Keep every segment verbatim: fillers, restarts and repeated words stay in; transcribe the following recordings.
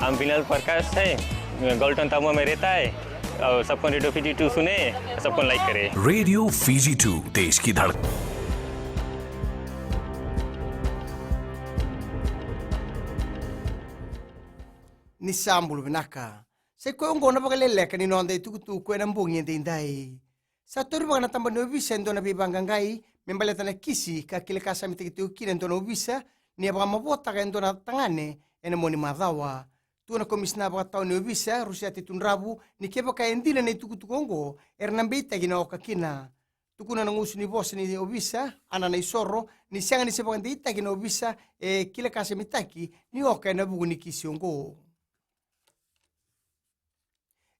नाम विनल प्रकाश है, गोल्टन तमो में रहता है। और सबको रेडियो फिजी टू सुने, सबको लाइक करे। रेडियो फिजी टू, देश की धड़कन। Ni sa bula vinaka. Sa i koya oqo na vakaleleka ni noda itukutuku ena bogi edaidai. Sa taurivaka na taba ni ovisa e dua na veivaqaqai me baleta na kisi ka kilakasamitaki tiko kina e dua na ovisa ni a vakamavoataka e dua na tagane ena mua ni macawa. Tukuna na komisina vakatawa ni ovisa, Rusiate Tudravu, ni kevaka e dina na itukutuku oqo, era na beitaki na oka kina. Tukuna na gusu ni vosa ni ovisa, Ana Naisoro, ni sega ni se vakadeitaki na ovisa e kilakasamitaki ni oka ena vuku ni kisi oqo.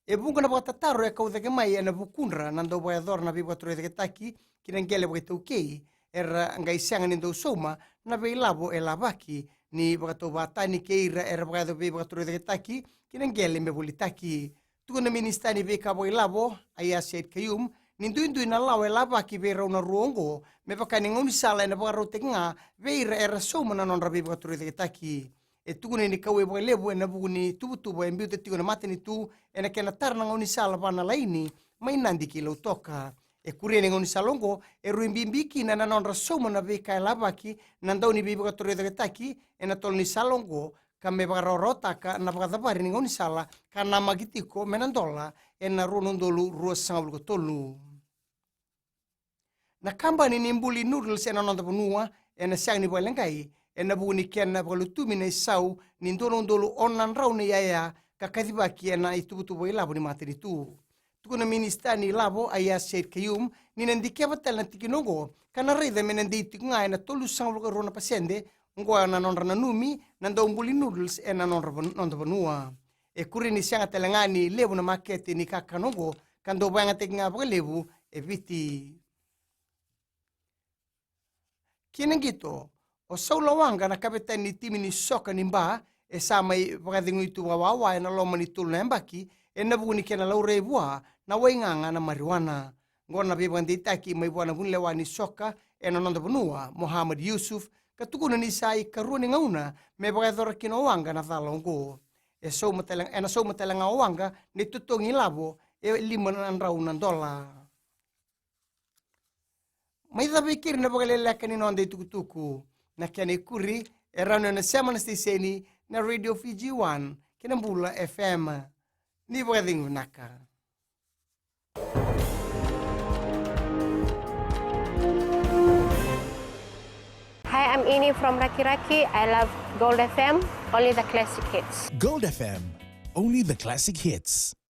E vuqa na vakatataro e kau cake mai ena vukudra na dau vakayacora na veivakatorocaketaki ki na qele vakaitaukei, era qai sega ni dau sauma na veilavo e lavaki. Ni vakatauvatani kei ira era vakayaco veivakatorocaketaki ki na qele me volitaki. Tukuna na minisita ni veika vakailavo, Aiyaz Sayed-Khaiyum, ni duidui na lawa e lavaki vei rau na rua oqo, me vaka ni gaunisala ena vakarautaki ga vei ira era sauma na nodra veivakatorocaketaki. E tukuni ni kauwai vakalevu ena vuku ni tuvatuva e biuta tiko na matanitu ena kena tara na gaunisala va na laini mai Nadi ki Lautoka. E kuria ni gaunisala oqo e rui bibi kina na nodra sauma na veika e lavaki na dau ni veivakatorocaketaki ena tolo ni sala oqo, ka me vakarawarawataka na vakacavari ni gaunisala ka namaki tiko me na dola ena rua na udolu ruasagavulu ka tolu. Na kabani ni buli noodles ena noda vanua ena sega ni vakaleqai ena vuku ni kena vakalutumi na isau ni dua na udolu ono na drau na iyaya ka kacivaki ena ituvatuva ilavo ni matanitu. Tukuna na minisita ni lavo, Aiyaz Sayed-Khaiyum, ni na dikeva tale na tikina oqo ka na raica me na dei tiko ga ena tolusagavulu ka rua na pasede oqo na nodra nanumi na dau buli noodles ena nodra van-, noda vanua. E kuria ni sega tale ga ni levu na makete ni kakana oqo ka dau vakayagataki ga vakalevu e Viti. Ki na qito, o Saula Waqa na kavetani ni timi ni soka ni Ba e sa mai vakacegui tu vakawawa ena loma ni tolu na yabaki ena vuku ni kena laurai vua na waigaga na marijuana. Oqo na veivakadeitaki mai vua na vunilewa ni soka ena noda vanua, Mohammed Yusuf, ka tukuna ni sa ikarua ni gauna me vakayacora kina o Waqa na cala oqo. E sauma tale, ena sauma tale ga o Waqa na itotogi lavo e lima na drau na dola. Mai cava e keri na vakaleleka ni noda itukutuku. Na kena ikuri e rawa ni o na sema na siteseni na Radio Fiji One kei na Bula F M. Ni vakacegu vinaka. Hi, I'm Ini from Rakiraki. I love Gold F M, only the classic hits. Gold F M, only the classic hits.